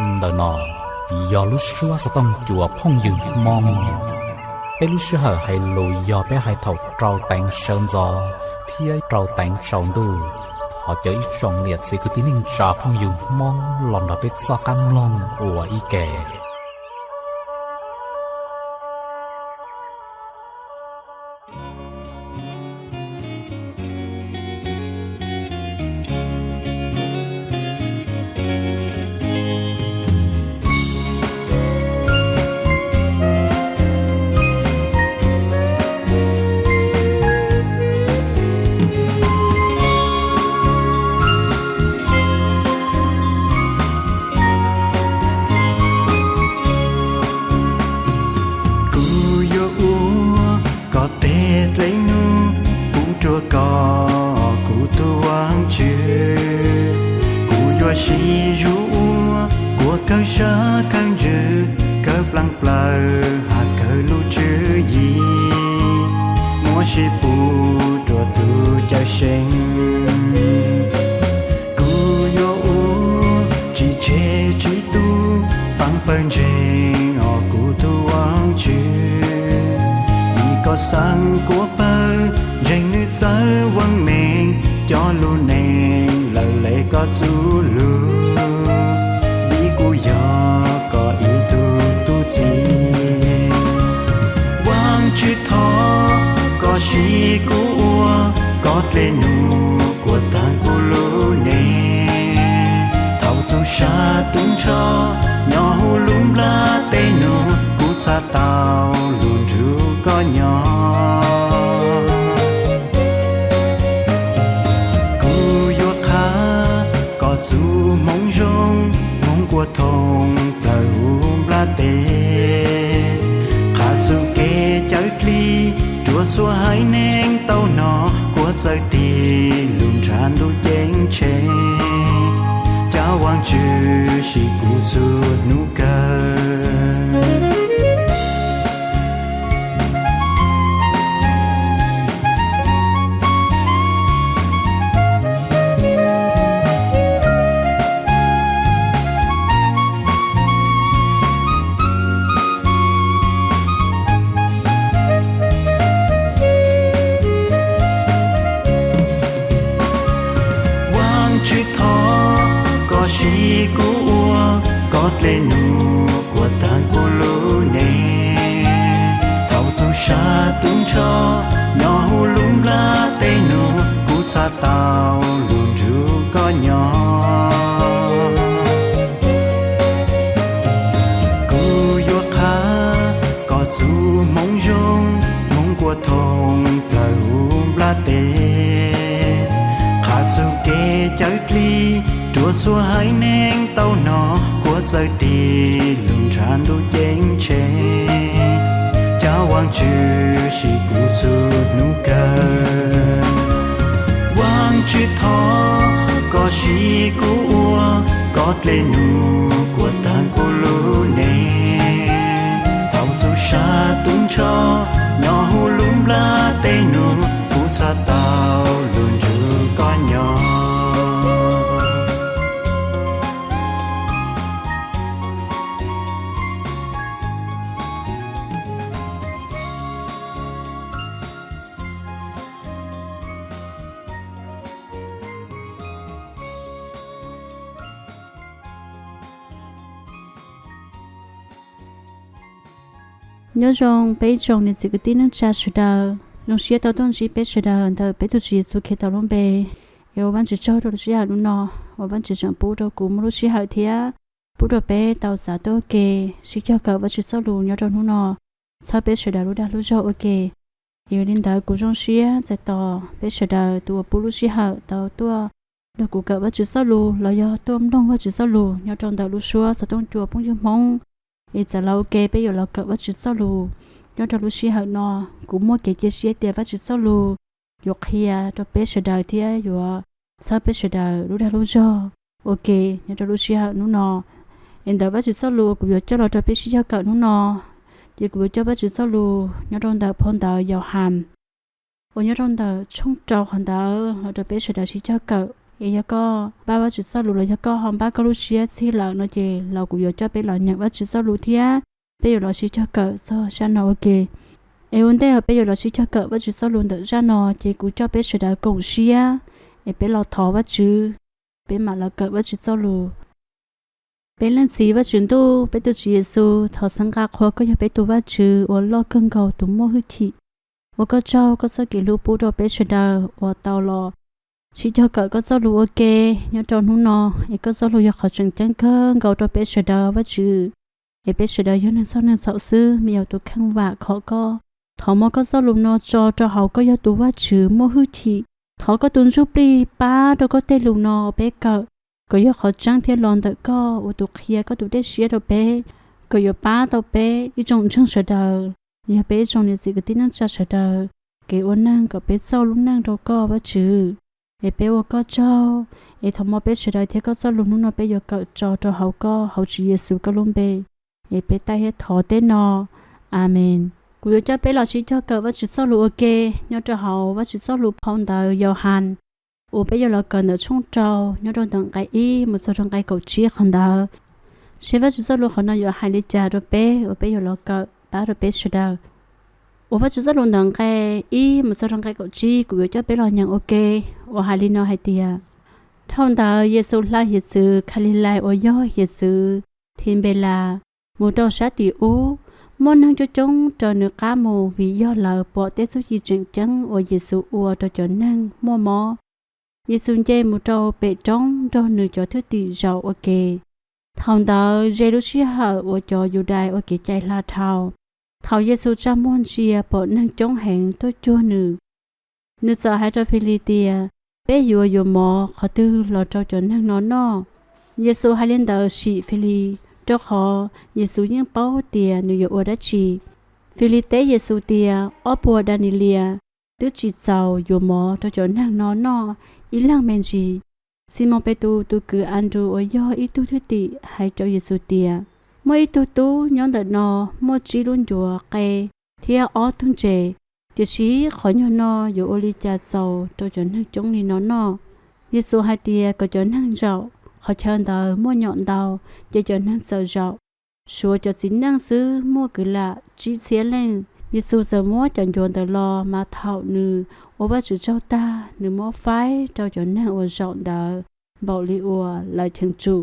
Ntawm no yog lub suab xov tooj cua phooj ywg Hmoob. Peb lub sij hawm hais lus yog peb hais thaum rau teev sawv ntxov thiab rau teev tsaus ntuj. Thov caw ib tsoom niam txiv kwv tij neej tsa phooj ywg Hmoob los nrog peb txoj qab mloog ua ib ke. Kuv yuav ua koj tej dlej num, kuv rua koj kuv tus Vaajtswv. Kuv yuav sib zug ua kuas kawg sab kawg ntsws, kawg plaab plawg has kawg lub tswv yim, muab sib pug rua tus Cawm Seej. Kuv yuav ua tsis tseg tsis tu, paab pawg ntseeg os kuv tus Vaajtswv. Vim koj xaav kuas pawg ntseeg nwg txawj vaaj meej, cov lug neeg lawm le koj txuj lug. Vim kuv yog koj ib tug tub txib. Vaajtswv thov koj sib kuv ua koj dlej num kuas taag kuv lub neej. Thaum txug sab tub nrho nyob huv lub nplaj teb nuav, kuv txhaj tau lug nrug koj nyob. Kuv yuav qha koj txuj hmoov zoo, hmoov kuas thooj plawg huv nplaj teb. Qha txuj kev cawm dlig rua txhua haiv neeg tau nov, kuas txawj tig lug nrhav ntuj ceeb tsheej. Cov Vaajtswv sib kuv txug nub kawg. Vaajtswv thov koj sib kuv ua koj dlej num kuas taag kuv lub neej. Thaum txug sab tub nrho nyob huv lub nplaj teb nuav, kuv txhaj tau lug nrug koj nyob. Kuv yuav qha koj txuj hmoov zoo, hmoov kuas thooj plawg huv nplaj teb. Qha txuj kev cawm dlig rua txhua haiv neeg tau nov, kuas txawj tig lug nrhav ntuj ceeb tsheej. Cov Vaajtswv sib kuv txug nub kawg. Vaajtswv thov koj sib kuv ua koj dlej num kuas taag kuv lub neej. Thaum txug sab tub nrho nyob huv lub nplaj teb nuav, kuv txhaj tau lug nrug koj nyob. Nyob zoo peb ib tsoom niam txiv kwv tij neej tsa sawv daws, zoo siab tau tuaj ntsib peb sawv daws ntawm peb tug Tswv Yexus Khetos lub npe. Es ua Vaajtswv tsaug rau lub sij hawm hnub no uas Vaajtswv tseem pub rau kuv muaj lub sij hawm thiab pub rau peb tau txav tuaj ua ke sib cog kawm Vajtswv txoj lus nyob rau hnub no, txhawb peb sawv daws lub dag lub zog ua ke. Yog li ntawd kuv zoo siab txais tos peb sawv daws tus uas pub lub sij hawm tau tuaj nrog kuv kawm Vajtswv txoj lus los yog tuaj mloog Vajtswv txoj lus nyob rau ntawm lub suab xov tooj cua phooj ywg Hmoob. Es txav los ua ke peb yuav los kawm Vajtswv txoj lus nyob rau lub sij hawm no. Kuv muaj kev cia siab tias Vajtswv txoj lus yuav qhia rau peb sawv daws thiab yuav txhawb peb sawv daws lub dag lub zog ua ke nyob rau lub sij hawm hnub no. Es ntawm Vajtswv txoj lus kuv yuav coj los rau peb sib cog kawm hnub no, ces kuv yuav coj Vajtswv txoj lus nyob rau ntawm phau ntawv Yauhas uas nyob rau ntawm tshooj rau qhov ntawd los rau peb sawv daws sib cog kawm. Es yog koj npaj Vajtswv txoj lus los yog koj ho npaj koj lub siab txhij lawm no ces los kuv yuav coj peb los nyeem Vajtswv txoj lus thiab peb yuav los sib cog kawm txog zaj no ua ke. Es ua ntej uas peb yuav los sib cog kawm Vajtswv txoj lus ntawm zaj no ces kuv coj peb sawv daws koom siab es peb los thov Vajtswv, peb mam los kawm Vajtswv txoj lus. Peb Leej Txiv Vajtswv ntuj, peb tus Tswv Yexus, thov txhawb nqa qhuas koj yog peb tus Vajtswv uas loj kawg nkaus, tus muaj hwj chim. Ua koj tsaug koj txoj kev hlub pub rau peb sawv daws uas tau los sib cog kawm koj txoj lus ua ke nyob rau hnub no, es koj txoj lus yog qhov tseem ceeb kawg nkaus rau peb sawv daws Vajtswv. Es peb sawv daws yog neeg txhoj neeg txhaum xwb, me nyuam tus kheej vam khom koj. Thov muab koj txoj lus no tso rau hauv koj yog tus Vajtswv muaj hwj chim. Thov koj tus Ntsuj Plig pab rau koj tej lus no peb kawm kom yog qhov tseeb thiab los ntawm koj ua tus qhia koj tus dej siab rau peb, kom yuav pab tau peb ib tsoom ntseeg sawv daws, yog peb ib tsoom niam txiv kwv tij neej tsa sawv daws kev ua neeg kom peb txaus lub neej rau koj Vajtswv. Es peb ua koj tsaug, es thov muab peb sawv daws thiab koj txoj lus hnub no peb yuav kawm tso rau hauv koj, hauv Tswv Yexus koj lub npe. Es peb taij thiab thov tej no, Amees. Kuv yuav coj peb los sib cog kawm Vajtswv txoj lus ua ke nyob rau hauv Vajtswv txoj lus phau ntawv Yauhas uas peb yuav los kawm ntawm tshooj rau nyob rau ntawm nqe ib mus txog rau nqe kaum tsib qhov ntawd. Seb Vajtswv txoj lus qhov no yuav hais li cas rau peb uas peb yuav los kawm pab rau peb sawv daws. Uas Vajtswv txoj lus ntawm nqe ib mus txog rau nqe kaum tsib kuv yuav coj peb los nyeem ua ke, uas hais li no hais tias, dhau ntawd Yexus hla hiav txwv Khalilais uas yog hiav txwv Thibelas mus rau sab tim ub. Muaj neeg coob coob raws nws qab mus vim yog lawv pom tej txuj ci tseem ceeb uas Yexus ua rau cov neeg muaj mob. Yexus nce mus rau pem roob nrog nws cov thwj tim zaum ua ke. Thaum ntawd ze lub sij hawm uas cov Yudais ua kev cai hla dhau. Thaum Yexus tsa muag ntsia pom neeg coob heev tuaj cuag nws, nws txawm hais rau Filis tias, peb yuav yuav mov qhov twg los rau cov neeg no noj? Yexus hais li ntawd sim Filis, rau qhov Yexus yeej paub tias nws yuav ua dab tsi. Filis teb Yexus tias, ob puas da ni lias twb tsis txaus yuav mov rau cov neeg no noj ib leeg me ntsis. Ximoos Petus tus kwv Anrus uas yog ib tug thwj tim hais rau Yexus tias, muaj ib tug tub nyob ntawm no muaj tsib lub ncuav qe thiab ob tug ntses, tiam sis qhov nyuag no yuav ua li cas txaus rau cov neeg coob li no noj? Yexus hais tias kom cov neeg zaum. Qhov chaw ntawd muaj nyom ntau, ces cov neeg txawm zaum. Suav cov txiv neej xwb muaj kwv lam tsib txhiab leej. Yexus txawm muab cov ncuav ntawd los, mas thaum nws ua Vajtswv tsaug tag, nws muab faib rau cov neeg uas zaum ntawd npaum li uas lawv cheem tsum,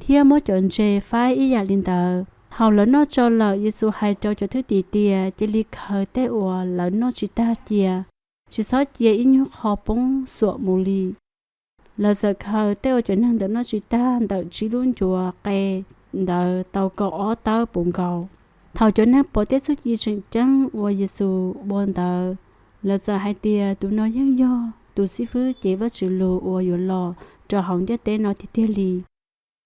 thiab muab cov ntses faib ib yam li ntawd. Thaum lawv noj tsau lawm, Yexus hais rau cov thwj tim tias, cia li khaws tej uas lawv noj tsis tag cia, tsis txhob cia ib nyuag qho poob xuam mus li. Lawv txawm khaws tej uas cov neeg ntawd noj tsis tag ntawm tsib lub ncuav qe ntawd tau kaum ob tawb puv nkaus. Thaum cov neeg pom tej txuj ci tseem ceeb uas Yexus ua ntawd, lawv txawm hais tias, tus no yeej yog tus xib fwb cev Vajtswv lus uas yuav los rau hauv ntiaj teb no tiag tiag li.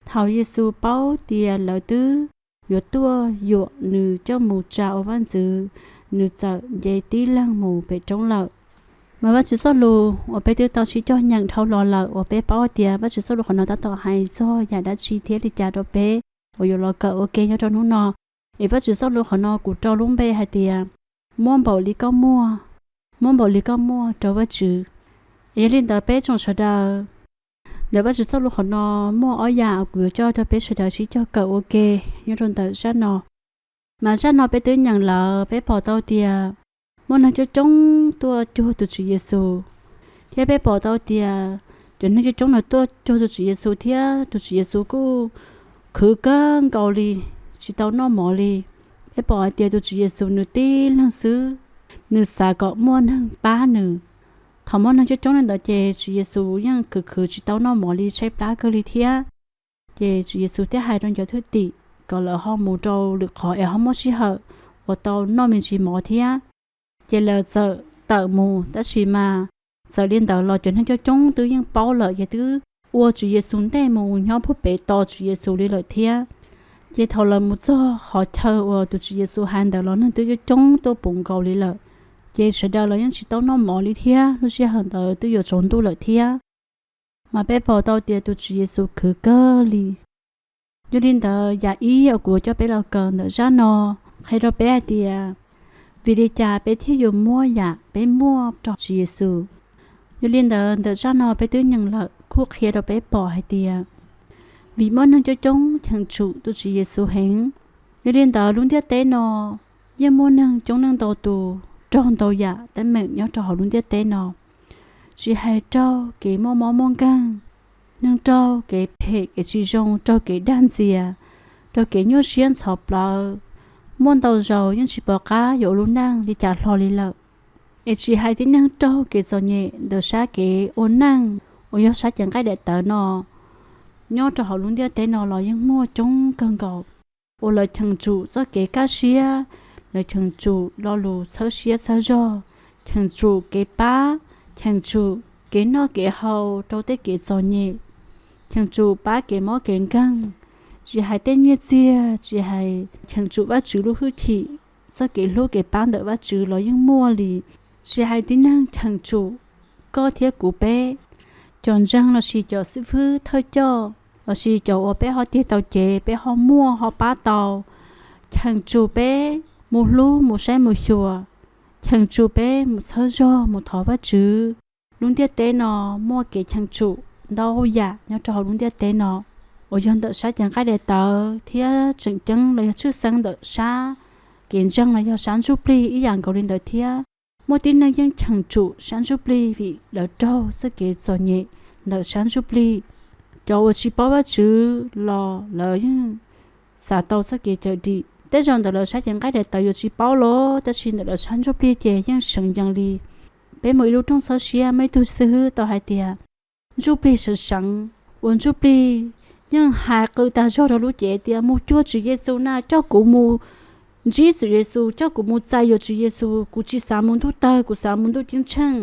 Thaum Yexus paub tias lawv twb yuav tuaj yuam nws coj mus tsa ua vaj ntxwv, nws txawm nce tib leeg mus pem roob lawm. Mas Vajtswv txoj lus uas peb twb tau sib cog nyeem dhau los lawm, uas peb paub tias Vajtswv txoj lus qhov no tab tom hais txog yam dab tsi thiab li cas rau peb uas yuav los kawm ua ke nyob rau hnub no. Es Vajtswv txoj lus qhov no kuv rau lub npe hais tias, muaj npaum li koj muaj, muaj npaum li koj muaj rau Vajtswv. Yog li ntawd peb tsoom sawv daws, ntawm Vajtswv txoj lus qhov no muaj ob yam kuv yuav coj rau peb sawv daws sib cog kawm ua ke nyob rau ntawm zaj no. Mas zaj no peb twb nyeem lawm, peb pom tau tias muaj neeg coob coob tuaj cuag tus Tswv Yexus, thiab peb pom tau tias cov neeg coob coob no tuaj cuag tus Tswv Yexus thiab tus Tswv Yexus kuj khwv kawg nkaus li, tsis tau noj mov li. Peb pom hais tias tus Tswv Yexus nws tib leeg xwb, nws xav kom muaj neeg pab nws. Thaum muaj neeg coob coob li ntawd ces Tswv Yexus yeej khwv khwv tsis tau noj mov li, tshaib plab kawg li thiab. Ces Tswv Yexus thiaj hais rau cov thwj tim kom lawv ho mus rau lwm qhov es ho muaj sij hawm uas tau noj me ntsis mov thiab. Ces lawv txawm tawm mus, tab sis mas txawm li ntawd los cov neeg coob coob twb yeej paub lawm, ces twb ua Tswv Yexus ntej mus nyob puag pem tos Tswv Yexus li lawm thiab. Ces thaum lawv mus txog qhov chaw uas tus Tswv Yexus hais ntawd los neeg twb coob coob tuaj puv nkaus li lawm. Ces sawv daws los yeej tsis tau noj mov li thiab, lub sij hawm ntawd twb yuav tsaus ntuj lawm thiab. Mas peb pom tau tias tus Tswv Yexus khwv kawg li. Yog li ntawd, yam ib uas kuv yuav coj peb los kawm ntawm zaj no qhia rau peb hais tias, vim li cas peb thiaj yuav muab yam peb muaj rau Tswv Yexus? Yog li ntawd, ntawm zaj no peb twb nyeem lawm, kuj qhia rau peb pom hais tias vim muaj neeg coob coob cheem tsum tus Tswv Yexus heev. Yog li ntawd, lub ntiaj teb no yeej muaj neeg coob leej ntau tus raug ntau yam teeb meem nyob rau hauv lub ntiaj teb no, tsis hais raug kev muaj mob muaj nkeeg, neeg raug kev phem kev tsis zoo, raug kev dag ntxias, raug kev nyuaj siab ntxhov plawv, muaj ntau zaus yeej tsis pom qab yuav ua lub neej li cas hlo li lawm. Es tsis hais tib neeg raug kev txom nyem ntawm sab kev ua neej uas yog sab cev nqaij daim tawv no, nyob rau hauv lub ntiaj teb no los yeej muaj coob kawg nkaus, uas lawv cheem tsum txoj kev kaj siab, lawv cheem tsum lo lus txhawb siab txhawb zog, cheem tsum kev pab, cheem tsum kev noj kev haus rau tej kev txom nyem, cheem tsum pab kev mob kev nkeeg, tsis hais tej nyiaj txiag, tsis hais cheem tsum Vajtswv lub hwj chim, txoj kev hlub kev pab ntawm Vajtswv los yeej muaj li. Tsis hais tib neeg cheem tsum koj thiab kuv peb, cov ntseeg lossis cov xib fwb thawj coj, lossis cov uas peb ho tig tau cev, peb ho muaj ho pab tau, cheem tsum peb mus hlub mus saib mus xyuas, cheem tsum peb mus txhawb zog mus thov Vajtswv. Lub ntiaj teb no muaj kev cheem tsum ntau yam nyob rau hauv lub ntiaj teb no, uas yog ntawm sab cev nqaij daim tawv thiab tseem ceeb los yog tshwj xeeb ntawm sab kev ntseeg los yog sab ntsuj plig ib yam nkaus li ntawd thiab. Muaj tib neeg yeej cheem tsum sab ntsuj plig vim lawv raug txoj kev txom nyem ntawm sab ntsuj plig. Cov uas tsis paub Vajtswv los lawv yeej xav tau txoj kev cawm dim. Tej zaum ntawm lawv sab cev nqaij daim tawv yuav tsis paub los tab sis ntawm lawv sab ntsuj plig ces yeej seev yees li. Peb mus ib lub rooj txhawb siab muaj ib tug xib hwb tau hais tias, ntsuj plig seev seev, uas ntsuj plig yeej hais qw tag zog rau lub cev tias, mus cuag Tswv Yexus na, coj kuv mus ntsib Tswv Yexus, coj kuv mus txais yuav Tswv Yexus, kuv tsis xav mus ntuj tawg, kuv xav mus ntuj ceeb tsheej.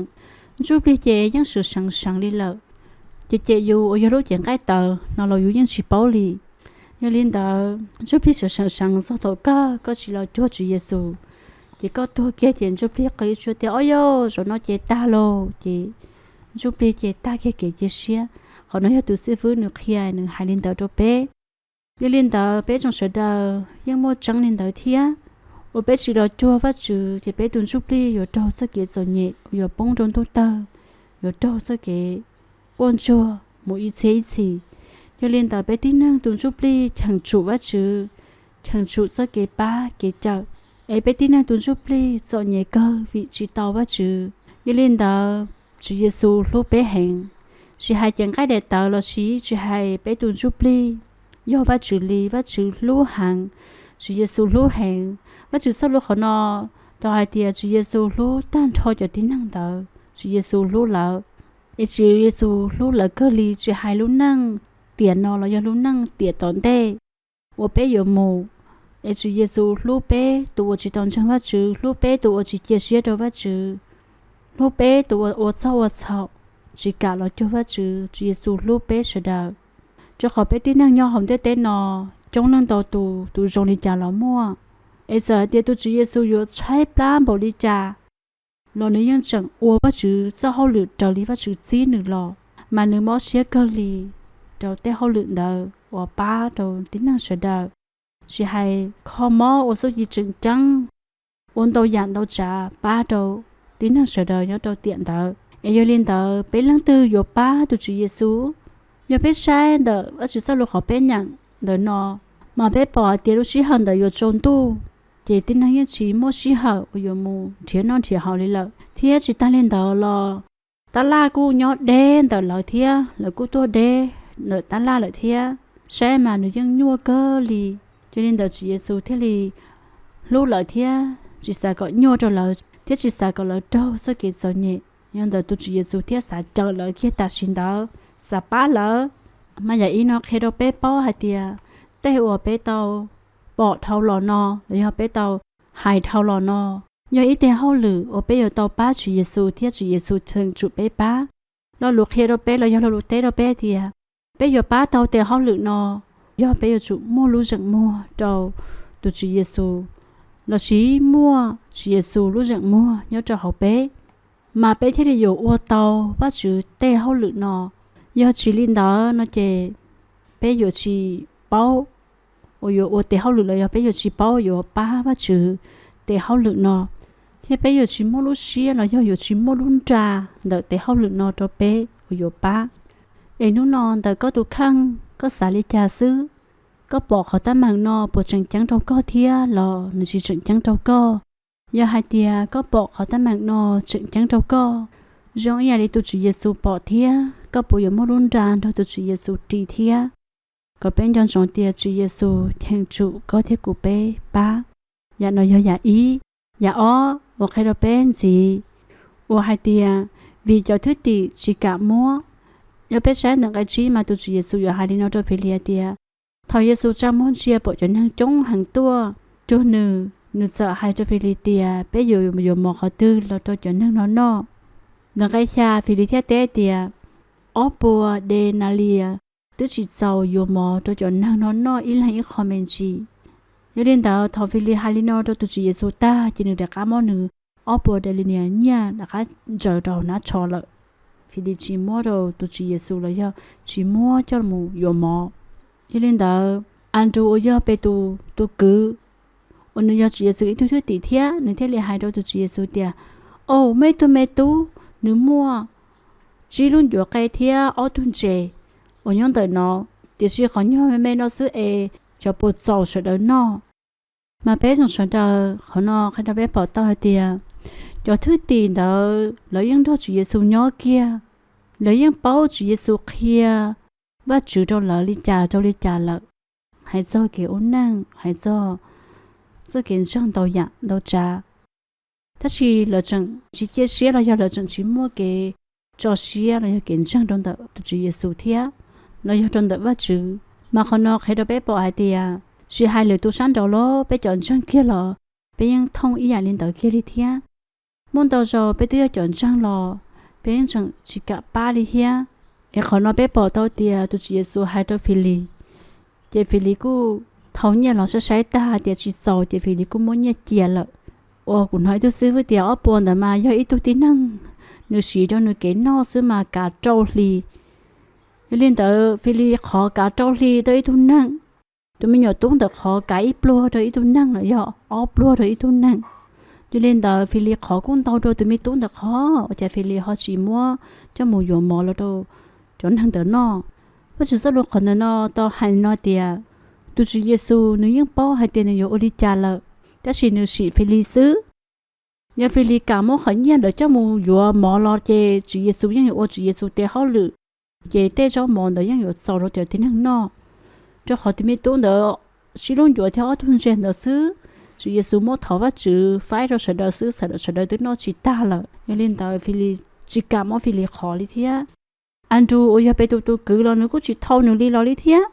Ntsuj plig ces yeej seev seev seev li lawm. Ces ces yus uas yog lub cev nqaij tawv no los yus yeej tsis paub li. Yog li ntawd, ntsuj plig seev seev seev txog thaum kawg koj tsis los cuag Tswv Yexus, ces koj tuag kiag ces ntsuj plig qw tsuas tias, ob yog zaum no ces tag lauj, ces ntsuj plig ces tag kiag kev cia siab. Qhov no yog tus xib fwb nws qhia, nws hais li ntawd rau peb. Yog li ntawd, peb tsoom sawv daws yeej muaj tseeb li ntawd thiab. Uas peb tsis los cuag Vajtswv ces peb tus ntsuj plig yuav raug txoj kev txom nyem, yuav poob rau ntuj tawg, yuav raug txoj kev quaj ntsuag mus ib txhiab ib txhis. Yog li ntawd, peb tib neeg tus ntsuj plig cheem tsum Vajtswv, cheem tsum txoj kev pab kev cawm, es peb tib neeg tus ntsuj plig txom nyem kawg vim tsis tau Vajtswv. Yog li ntawd, Tswv Yexus hlub peb heev. Tsis hais cev nqaij daim tawv los sis tsis hais peb tus ntsuj plig, yog Vajtswv li, Vajtswv hlub heev, Tswv Yexus hlub heev. Vajtswv txoj lus qhov no tau hais tias Tswv Yexus hlub tag nrho cov tib neeg ntawd, Tswv Yexus hlub lawv. Es Tswv Yexus hlub lawv kawg li, tsis hais lub neej tiam no los yog lub neej tiam tom ntej uas peb yuav mus. Es Tswv Yexus hlub peb tus uas tsis tau ntseeg Vajtswv, hlub peb tus uas tsis cia siab rau Vajtswv, hlub peb tus uas ua txog ua txhaum, tsis kam los cuag Vajtswv. Tswv Yexus hlub peb sawv daws, rau qhov peb tib neeg nyob hauv ntiaj teb no coob leej ntau tus, tus zoo li cas los muaj. Es txawm hais tias tus Tswv Yexus yuav tshaib plab npaum li cas los nws yeej tseem ua Vajtswv txoj hauj lwm raws li Vajtswv txib nws los, mas nws mob siab kawg li rau tej hauj lwm ntawd uas pab rau tib neeg sawv daws. Tsis hais kho mob ua txuj ci tseem ceeb, ua ntau yam ntau tsav pab rau tib neeg sawv daws nyob rau tiam ntawd. Es yog li ntawd, peb leej twg yuav pab tus Tswv Yexus? Yog peb saib ntawm Vajtswv txoj lus qhov peb nyeem ntawm no, mas peb pom hais tias lub sij hawm ntawd yuav tsaus ntuj, ces tib neeg yeej tsis muaj sij hawm uas yuav mus nrhiav noj nrhiav haus li lawm. Thiab tsis tag li ntawd los, tab laj kuj nyob deb ntawm lawv thiab, lawv kuj tuaj deb ntawm tab laj lawm thiab. Saib mas nws yeej nyuaj kawg li. Yog li ntawd, Tswv Yexus thiaj li hlub lawv thiab tsis xav kom nyuaj rau lawv, thiab tsis xav kom lawv raug txoj kev txom nyem. Yog li ntawd, tus Tswv Yexus thiaj xav cawm lawv kiag tam sim ntawd, xav pab lawv. Mas yam ib no qhia rau peb paub hais tias tej uas peb tau pom dhau los no los yog peb tau hais dhau los no yog ib teg hauj lwm uas peb yuav tau pab Tswv Yexus thiab Tswv Yexus cheem tsum peb pab. Lo lus qhia rau peb los yog lo lus teb rau peb tias peb yuav pab tau tes hauj lwm no yog peb yuav tsum muaj lub zeem muag rau tus Tswv Yexus, los sis muaj Tswv Yexus lub zeem muag nyob rau hauv peb, mas peb thiaj li yuav ua tau Vajtswv tej hauj lwm no. Yog tsis li ntawd no ces peb yuav tsis paub uas yuav ua tes hauj lwm los yog peb yuav tsis paub yuav pab Vajtswv tes hauj lwm no. thiab peb yuav tsis muaj lub siab los yog yuav tsis muaj lub nra ntawm tes hauj lwm no rau peb uas yuav pab. Es hnub no ntawm koj tus kheej koj xav li cas xwb, koj pom qhov teeb meem no puas tseem ceeb rau koj thiab los nws tsis tseem ceeb rau koj? Yog hais tias koj pom qhov teeb meem no tseem ceeb rau koj, zoo ib yam li tus Tswv Yexus pom thiab, koj puas yuav muaj lub nra nrog tus Tswv Yexus ris thiab? Kom peb nco ntsoov tias Tswv Yexus cheem tsum koj thiab kuv peb pab. Yam no yog yam ib. Yam ob uas qhia rau peb ntxiv uas hais tias vim cov thwj tim tsis kam muab. Yog peb saib ntawm nqe tsib mas tus Tswv Yexus yuav hais li no rau Filip hais tias, thaum Yexus tsa muag ntsia pom cov neeg coob heev tuaj cuag nws, nws txawm hais rau Filip tias, peb yuav yuav mov qhov twg los rau cov neeg no noj? Ntawm nqe xya Filip thiaj teb tias, ob puas de na li as twb tsis txaus yuav mov rau cov neeg no noj ib leeg ib qho me ntsis. Yog li ntawd thaum Filip hais li no rau tus Tswv Yexus tag ces nws rov qab muab nws ob puas de na li as nyiaj rov qab ntsaws rau hauv hnab tsho lawm. Filip tsis muab rau tus Tswv Yexus los yog tsis muab coj mus yuav mov. Yog li ntawd Andrus uas yog Petus tus kwv uas nws yog Tswv Yexus ib tug thwj tim thiab, nws thiaj li hais rau tus Tswv Yexus tias, au, muaj ib tug me tub, nws muaj tsib lub ncuav qe thiab ob tug ntses uas nyob ntawm no, tiam sis qhov nyuag me me no xwb es xyov puas txaus sawv daws noj. Mas peb tsoom sawv daws, qhov no qhia rau peb pom tau hais tias cov thwj tim ntawd lawv yeej nrog Tswv Yexus nyob kiag, lawv yeej paub Tswv Yexus qhia Vajtswv rau lawv li cas rau li cas lawm, hais txog kev ua neej, hais txog txoj kev ntseeg ntau yam ntau tsav. Tab sis lawv tseem tsis cia siab los yog lawv tseem tsis muaj kev tso siab los yog kev ntseeg rau ntawm tus Tswv Yexus thiab los yog rau ntawm Vajtswv. Mas qhov no qhia rau peb pom hais tias tsis hais lwm tus sab nraud los peb cov ntseeg kiag los peb yeej thooj ib yam li ntawd kiag li thiab. Muaj ntau zaus peb twb yog cov ntseeg los peb yeej tseem tsis kam pab li thiab. Es qhov no peb pom tau tias tus Tswv Yexus hais rau Filip, ces Filip kuj thau nyiaj los saib saib tag tias tsis txaus ces Filip kuj muab nyiaj cia lawm. Uas kuv hnov ib tug xib fwb tias ob puas ntawd mas yog ib tug tib neeg nws siv rau nws kev noj xwb mas kav rau hli. Yog li ntawd Filip qhov kav rau hli rau ib tug neeg, tus me nyuam tub ntawd qhov kav ib pluag rau ib tug neeg los yog ob pluag rau ib tug neeg. Yog li ntawd Filip qhov kuj ntau dua tus me tub ntawd qhov, ua cas Filip ho tsis muab coj mus yuav mov los rau cov neeg ntawd noj? Vajtswv txoj lus qhov ntawm no tau hais no tias tus Tswv Yexus nws yeej paub hais tias nws yuav ua li cas lawm, tab sis nws sim Filip xwb. Yog Filip kam muab qhov nyiaj ntawd coj mus yuav mov los ces Tswv Yexus yeej yuav ua Tswv Yexus tes hauj lwm, ces tej zaub mov ntawd yeej yuav txaus rau cov tib neeg noj. Rau qhov tus me tub ntawd tsib lub ncuav thiab ob tug ntses ntawd xwb, Tswv Yexus muab thov Vajtswv faib rau sawv daws xwb, sawv daws sawv daws twb noj tsis tag lawm. Yog li ntawd Filip tsis kam muab Filip qhov li thiab. Andrus uas yog Petus tus kwv los nws kuj tsis thau nws li los li thiab.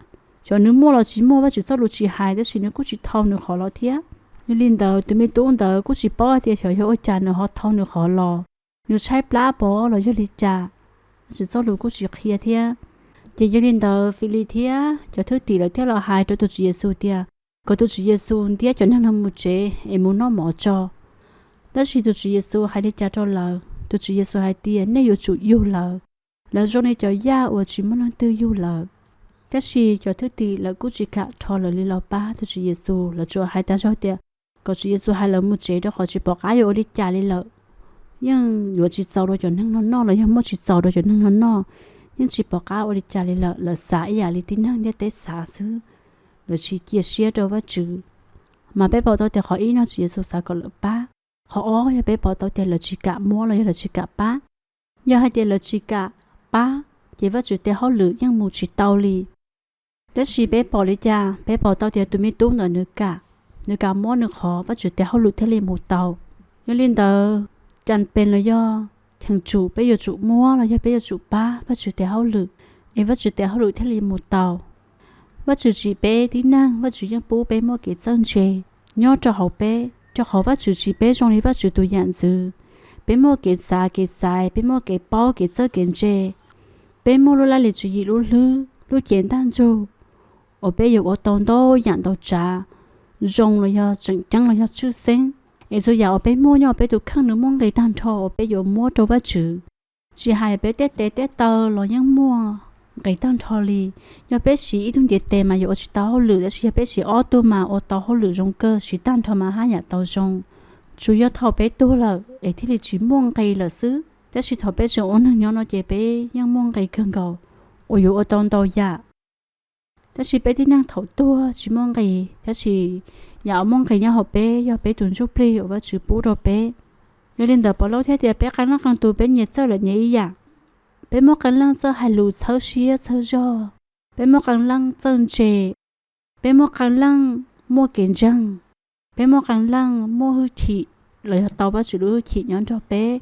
Xyov nws muaj los tsis muaj, Vajtswv txoj lus tsis hais, tab sis nws kuj tsis thau nws qhov los thiab. Yog li ntawd tus me tub ntawd kuj tsis paub tias xyov yog ua cas nws ho thau nws qhov los, nws tshaib plab pov los yog li cas, Vajtswv txoj lus kuj tsis qhia thiab. Ces yog li ntawd Filip thiab cov thwj tim lawv thiaj los hais rau tus Tswv Yexus tias kom tus Tswv Yexus ntiab cov neeg no mus tsev es mus noj mov tso. Tab sis tus Tswv Yexus hais li cas rau lawv? Tus Tswv Yexus hais tias nej yuav tsum yug lawv. Lawv zoo li cov yaj uas tsis muaj leej twg yug lawv. Tab sis cov thwj tim lawv kuj tsis kam rho lawv li los pab tus Tswv Yexus, lawv tsuas hais tag zog tias kom Tswv Yexus hais lawv mus tsev rau qhov tsis pom qab yuav ua li cas li lawm. Yeej yuav tsis txaus rau cov neeg no noj los yog muaj tsis txaus rau cov neeg no noj, yeej tsis pom qab ua li cas li lawm. Lawv xav ib yam li tib neeg ntiaj teb xav xwb, lawv tsis cia siab rau Vajtswv. Mas peb pom tau tias qhov ib no Tswv Yexus xav kom lawv pab, qhov ob yog peb pom tau tias lawv tsis kam muab los yog lawv tsis kam pab. Yog hais tias lawv tsis kam pab, ces Vajtswv tes hauj lwm yeej mus tsis tau li. Tab sis peb pom li cas? Peb pom tau tias tus me tub ntawd nws kam, nws kam muab nws qhov, Vajtswv tes hauj lwm thiaj li mus tau. Yog li ntawd, cas pes los yog cheem tsum peb yuav tsum muab los yog peb yuav tsum pab Vajtswv tes hauj lwm, es Vajtswv tes hauj lwm thiaj li mus tau. Vajtswv tsim peb tib neeg, Vajtswv yeej pub peb muaj kev txawj ntse nyob rau hauv peb, rau qhov Vajtswv tsim peb zoo li Vajtswv tus yam ntxwv. Peb muaj kev xav kev xaiv, peb muaj kev paub kev txawj kev ntse, peb muaj lub laj lim tswv yim lub hlwb lub cev ntaj ntsug uas peb yuav ua tau ntau yam ntau tsav zoo los yog tseem ceeb los yog tshwj xeeb. Es txhua yam uas peb muaj nyob peb tus kheej nws muaj nqis tag nrho uas peb yuav muab rau Vajtswv. Tsis hais peb tej tes tej taw los yeej muaj nqis tag nrho li. Yog peb siv ib tug ntiv tes mas yuav ua tsis tau hauj lwm, tab sis yog peb siv ob tug mas ua tau hauj lwm zoo kawg, siv tag nrho mas haj yam tau zoo. tsuas yog thaum peb tuag lawm es thiaj li tsis muaj nqis lawm xwb, tab sis thaum peb tseem ua neeg nyob no ces peb yeej muaj nqis kawg nkaus uas yuav ua tau ntau yam. Tab sis peb tib neeg thaum tuag tsis muaj nqis, tab sis yam uas muaj nqis nyob hauv peb yog peb tus ntsuj plig uas Vajtswv pub rau peb. Yog li ntawd Povlauj thiaj tias peb qee leej qee tus peb nyias txawj lawm nyias ib yam. Peb muaj qee leej txawj hais lus txhawb siab txhawb zog, peb muaj qee leej txawj ntse, peb muaj qee leej muaj kev ntseeg, peb muaj qee leej muaj hwj chim los yog tau Vajtswv lub hwj chim nyob nrog peb,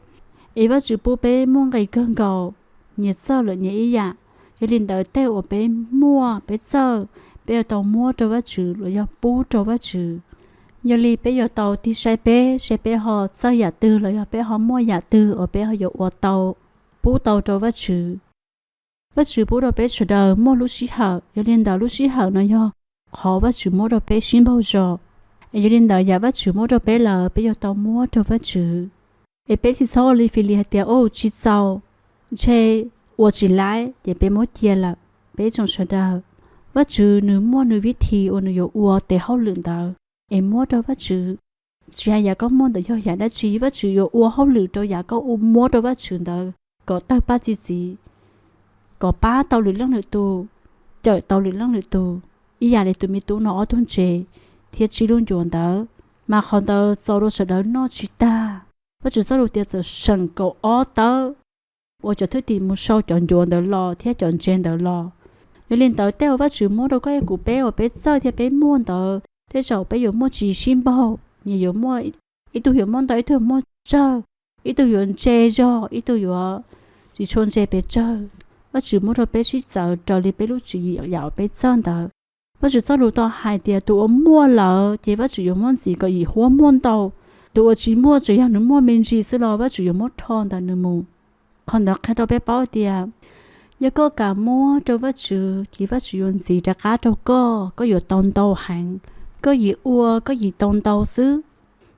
es Vajtswv pub peb muaj nqis kawg nkaus, nyias txawj lawm nyias ib yam. Yog li ntawd tej uas peb muaj peb txawj, peb yuav tau muab rau Vajtswv los yog pub rau Vajtswv. Yog li peb yuav tau tig saib peb, saib peb ho txawj yam twg los yog peb ho muaj yam twg uas peb ho yuav ua tau, pub tau rau Vajtswv. Vajtswv pub rau peb sawv daws muaj lub sij hawm, yog li ntawd lub sij hawm no yog qhov Vajtswv muab rau peb sib npaug zos. Es yog li ntawd yam Vajtswv muab rau peb lawm peb yuav tau muab rau Vajtswv. Es peb tsis txhob ua li Filis hais tias, ua tsis txaus, ntshe ua tsis laib ces peb muab cia lawm. Peb tsoom sawv daws, Vajtswv nws muaj nws vib thi uas nws yuav ua tes hauj lwm ntawd, es muab rau Vajtswv. Tsis hais yam koj muaj ntawd yog yam dab tsi, Vajtswv yuav ua hauj lwm rau yam koj muab rau Vajtswv ntawd kom tawg paj txi txiv, kom pab tau lwm leej lwm tus, cawm tau lwm leej lwm tus. Ib yam li tus me tub no ob tug ntses thiab tsib lub ncuav ntawd, mas qhov ntawd txaus rau sawv daws noj tsis tag. Vajtswv txoj lus tias txawm seem kaum ob tawb uas cov thwj tim mus sau cov ncuav ntawd los thiab cov ntses ntawd los. Yog li ntawd tej uas Vajtswv muab rau koj thiab kuv peb uas peb txawj thiab peb muaj ntawd, tej zaum peb yuav muaj tsis sib npaug, nyias yuav muaj, ib tug yuav muaj ntau, ib tug yuav muaj tsawg, ib tug yuav ntse zog, ib tug yuav tsis tshua ntse pes tsawg. Vajtswv muab rau peb sib txawv raws li peb lub tswv yim yam uas peb txawj ntawd. Vajtswv txoj lus tau hais tias tus uas muaj lawm ces Vajtswv yuav muab ntxiv kom yim huab muaj ntau. Tus uas tsis muaj, tsuas yog nws muaj me ntsis xwb los Vajtswv yuav muab rho ntawm nws mus. Qhov ntawd qhia rau peb paub tias yog koj kam muab rau Vajtswv ces Vajtswv yuav ntxiv rov qab rau koj, koj yuav tau ntau heev. Koj yim ua koj yim tau ntau xwb,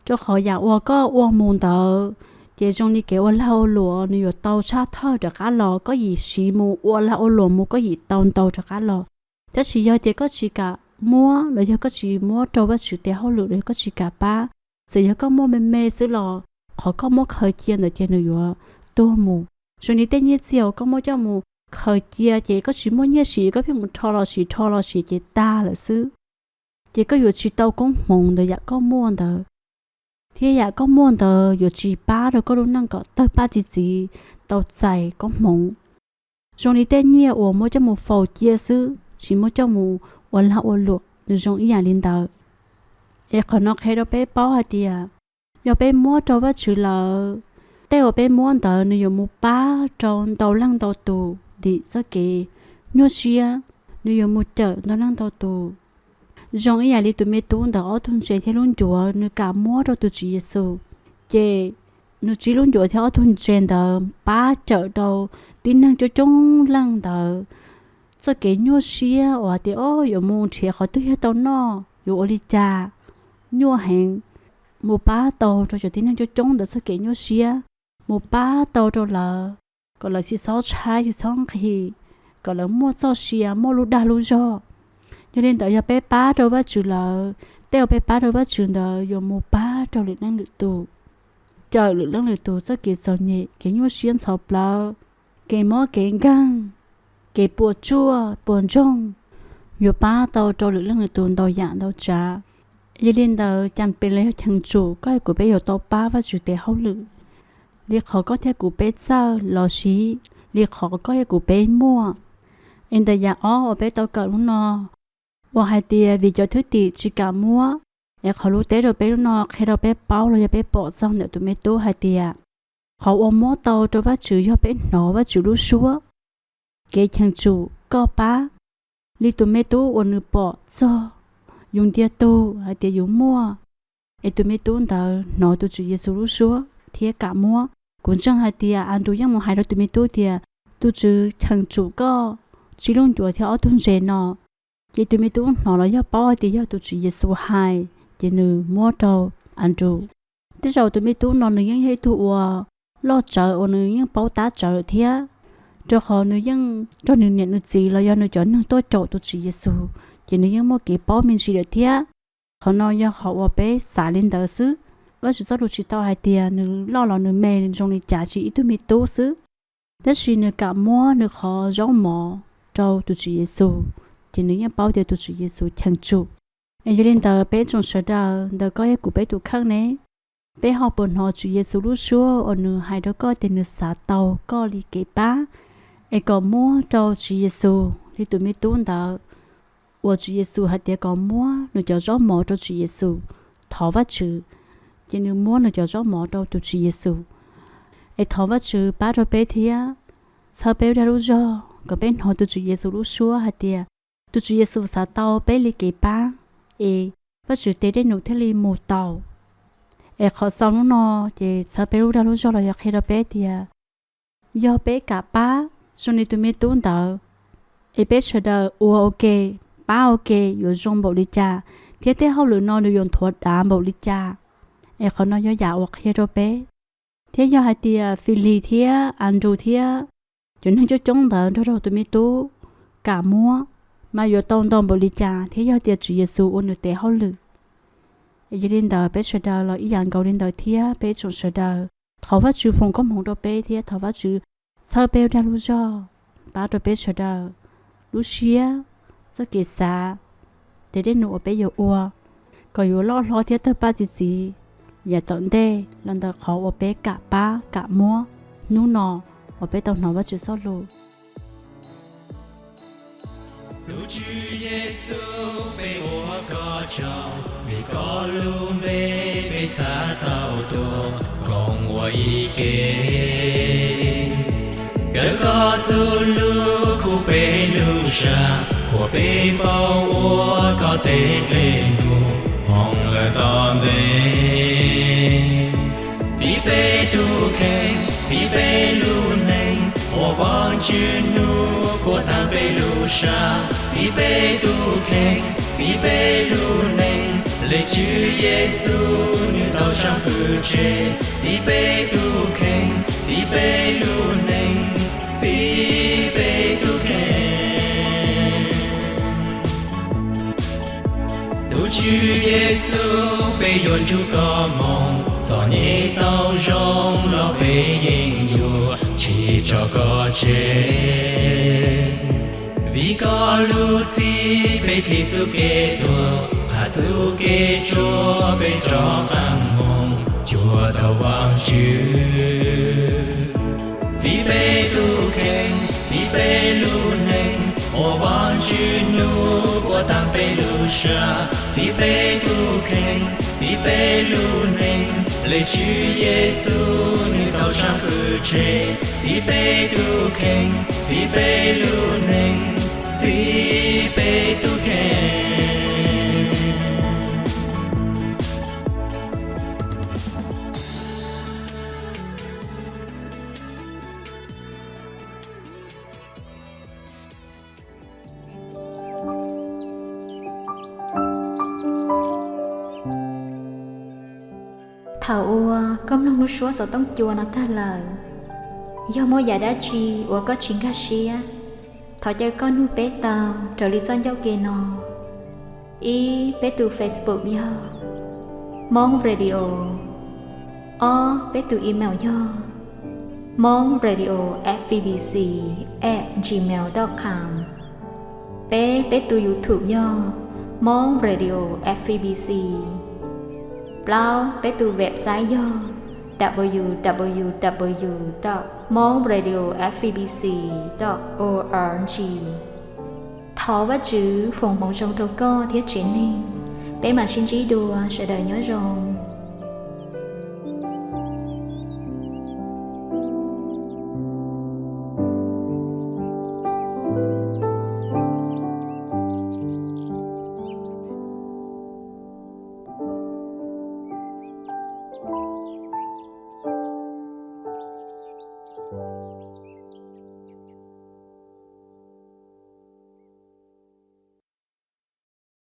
rau qhov yam uas koj ua mus ntawd ces zoo li kev ua lag ua luam, nws yuav tau tshaj thawj rov qab los. Koj yim siv mus ua lag ua luam mus koj yim tau ntau rov qab los. Tab sis yog tias koj tsis kam muab los yog koj tsis muab rau Vajtswv tes hauj lwm los yog koj tsis kam pab, txawm yog koj muaj me me xwb los qhov koj muab khaws cia ntawd ces nws yuav tuag mus. Zoo li tej nyiaj txiag uas koj muab coj mus khaws cia ces koj tsis muaj nyiaj siv, koj pheej mus rho los siv rho los siv ces tag lawm xwb. Ces koj yuav tsis tau koob hmoov ntawm yam koj muaj ntawd, thiab yam koj muaj ntawd yuav tsis pab rau koj lub neej kom tawg paj txi txiv, tau txais koob hmoov. Zoo li tej nyiaj uas muab coj mus faus cia xwb, tsis muab coj mus ua lag ua luam, nws zoo ib yam li ntawd. Es qhov no qhia rau peb paub hais tias yog peb muab rau Vajtswv lawm, tej uas peb muab ntawd nws yuav mus pab rau ntau leej ntau tus dim txoj kev nyuaj siab, nws yuav mus cawm ntau leej ntau tus. Zoo ib yam li tus me tub ntawd ob tug ntses thiab lub ncuav nws kam muab rau tus Tswv Yexus, ces nws tsib lub ncuav thiab ob tug ntses ntawd pab cawm rau tib neeg coob coob leej ntawd txoj kev nyuaj siab uas hais tias, o, yuav mus nrhiav qhov twg yog tau noj, yuav ua li cas, nyuaj heev, mus pab tau rau cov tib neeg coob coob ntawd txoj kev nyuaj siab, mus pab tau rau lawv kom lawv tsis txhob tshaib tsis txhob nqhis, kom lawv muaj txoj sia muaj lub dag lub zog. Yog li ntawd yog peb pab rau Vajtswv lawm, tej uas peb pab rau Vajtswv ntawd yuav mus pab rau lwm leej lwm tus, cawm lwm leej lwm tus txoj kev txom nyem, kev nyuaj siab ntxhov plawv, kev mob kev nkeeg, kev puas tsuaj puas ntsoog, yuav pab tau rau lwm leej lwm tus ntau yam ntau tsav. Yog li ntawd cas pes los yog cheem tsum koj thiab kuv peb yuav tau pab Vajtswv tes hauj lwm li qhov koj thiab kuv peb txawj los sis li qhov koj thiab kuv peb muaj. Es ntawm yam ob uas peb tau kawm hnub no uas hais tias vim cov thwj tim tsis kam muab, es qhov lus teb rau peb hnub no qhia rau peb paub los yog peb pom txog ntawm tus me tub hais tias qhov uas muab tau rau Vajtswv yog peb hnov Vajtswv lub suab, kev cheem tsum koj pab. Li tus me tub uas nws pom txog yus ntiag tug hais tias yus muaj, es tus me tub ntawd hnov tus Tswv Yexus lub suab thiab kam muab. Kuv ntseeg hais tias Andrew yeej mus hais rau tus me tub tias tus Tswv cheem tsum koj tsib lub ncuav thiab ob tug ntses no. Ces tus me tub hnov los yog paub hais tias yog tus Tswv Yexus hais, ces nws muab rau Andrew. Tej zaum tus me tub no nws yeej yog ib tug uas loj tsawv uas nws yeej paub tab tsawv lawm thiab, rau qhov nws yeej nrog nws niam nws txiv los yog nws cov neeg tuaj caum tus Tswv Yexus, ces nws yeej muaj kev paub me ntsis lawm thiab. Qhov no yog qhov uas peb xav li ntawd xwb. Vajtswv txoj lus tsis tau hais tias nws loj los nws me zoo li cas, tsis ib tug me tub xwb. Tab sis nws kam muab nws qhov zaub mov rau tus Tswv Yexus, ces nws yeej paub tias tus Tswv Yexus cheem tsum. Es yog li ntawd peb tsoom sawv daws ntawm koj thiab kuv peb tus kheej ne, peb ho puas hnov Tswv Yexus lub suab uas nws hais rau koj tias nws xav tau koj li kev pab, es kom muab rau Tswv Yexus li tus me tub ntawd, uas Tswv Yexus hais tias kom muab nws cov zaub mov rau Tswv Yexus, thov Vajtswv, ces nws muab nws cov zaub mov rau tus Tswv Yexus. Es thov Vajtswv pab rau peb thiab, txhawb peb ua dag lub zog kom peb hnov tus Tswv Yexus lub suab hais tias tus Tswv Yexus xav tau peb li kev pab, es Vajtswv tes dej num thiaj li mus tau. Es qhov xaus hnub no, ces txhawb peb ua dag lub zog los yog qhia rau peb tias yog peb kam pab zoo li tus me tub ntawd, es peb sawv daws ua ua ke, pab ua ke yuav zoo npaum li cas, thiab tej hauj lwm no nws yuav nthuav dav npaum li cas. Es qhov no yog yam uas qhia rau peb. Thiab yog hais tias Filis thiab Andrew thiab cov neeg coob coob ntawd nrog rau tus me tub kam muab, mas yuav tau ntau npaum li cas thiab yog tias Tswv Yexus ua nws tes hauj lwm. Yog li ntawd peb sawv daws los ib yam nkaus li ntawd thiab, peb tsoom sawv daws thov Vajtswv foom koob hmoov rau peb thiab thov Vajtswv txhawb peb ua dag lub zog, pab rau peb sawv daws lub siab, txoj kev xav, tes dej num uas peb yuav ua, kom yuav loj hlob thiab tawg paj txi txiv yav tom ntej los ntawm qhov uas peb kam pab kam muab hnub no uas peb tau hnov Vajtswv txoj lus. Tus Tswv Yexus, peb ua koj tsaug, vim koj lub npe peb txhaj tau tuav koom ua ib ke. Kawm koj txuj lus khub peb lub zag, kuas peb paub ua koj tej dej num hmoov lawm tom ntej. Vim peb tus kheej, vim peb lub neej, ua Vajtswv nug kuas taag peb lub zag. Vim peb tus kheej, vim peb lub neej, le Tswv Yexus nwg tau saam fwm tseg. Vim peb tus kheej, vim peb lub neej, vim peb tus kheej. Tus Tswv Yexus, peb yuav nrug koj moog, txom nyem tau zoo los peb yeej yuav tsis tso koj tseg. Vim koj lub txib peb dlim txuj kev tuag, qha txuj kev tsuab peb rov qaab moog cuag tau Vajtswv. Vim peb tus kheej, vim peb lub neej, ua Vajtswv nub kuas taag peb lub zag. Vim peb tus kheej, vim peb lub neej, le Tswv Yexus nwg tau saam fwm tseg. Vim peb tus kheej, vim peb lub neej, vim peb tus kheej. Thaum uas koj mloog lub suab xov tooj cua no tag lawm, yog muaj yam dab tsi uas koj tsis nkag siab, thov caw koj nug peb tau raws li txoj ncauj ke no. Ib, peb tus Facebook yog Hmong Radio. Ob, peb tus email yog Hmong Radio F B B C at gmail dot com. Peb, peb tus YouTube yog Hmong Radio F B C. Plaub, peb tus website yog w w w dot hmong radio f b c dot org. Thov Vajtswv foom hmoov zoo rau koj thiab tsev neeg. Peb mam sib ntsib dua, sawv daws nyob zoo.